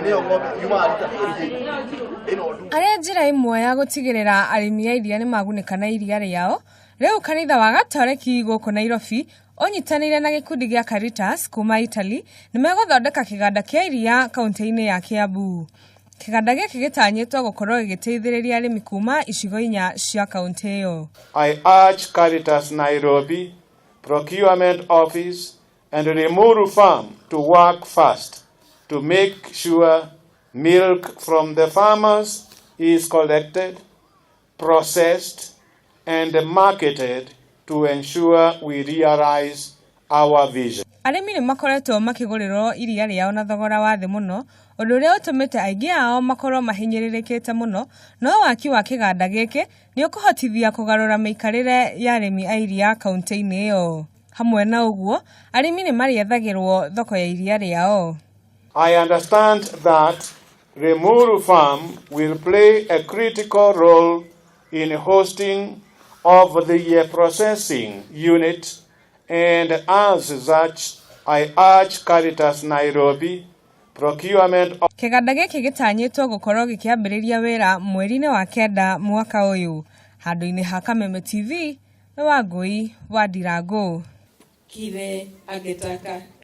Nĩyo ng'ombe yumaga rita 2 ĩno ndu. Arĩ njĩra ĩmwe ya gũtigĩrĩra arĩmi a iria nĩmagunĩka na iria rĩao, rĩu kanitha wa gatoreki gũkũ Nairobi ũnyitanĩire na gĩkundi gĩa Caritas kuma Italy nĩmegũthondeka kĩganda kĩa iria kauntĩ-inĩ ya Kiambu. Kĩganda gĩkĩ gĩtanyĩtwo gũkorwo gĩgĩteithĩrĩria arĩmi kuma icigo inya cia kauntĩ ĩyo. I urge Caritas Nairobi, Procurement Office, and Limuru Farm to work fast to make sure milk from the farmers is collected, processed, and marketed to ensure we realize our vision. Arĩmi nĩ makoretwo makĩgũrĩrwo iria rĩao na thogora wa thĩ mũno, ũndũ ũrĩa ũtũmĩte aingĩ ao makorwo mahinyĩrĩrĩkĩte mũno, no waki wa kĩganda gĩkĩ nĩ ũkũhotithia kũgarũra mĩikarĩre ya arĩmi a iria kauntĩ-inĩ ĩyo. Hamwe na ũguo, arĩmi nĩ marĩethagĩrwo thoko ya iria rĩao. I understand that Limuru Farm will play a critical role in hosting of the processing unit, and as such, I urge Caritas Nairobi, Procurement Kĩganda gĩkĩ gĩtanyĩtwo gũkorwo gĩkĩambĩrĩria wĩra mweri-inĩ wa kenda mwaka ũyũ. Handũ-inĩ ha Kameme TV, nĩ Wangũi wa Ndirangũ. Kile angetaka.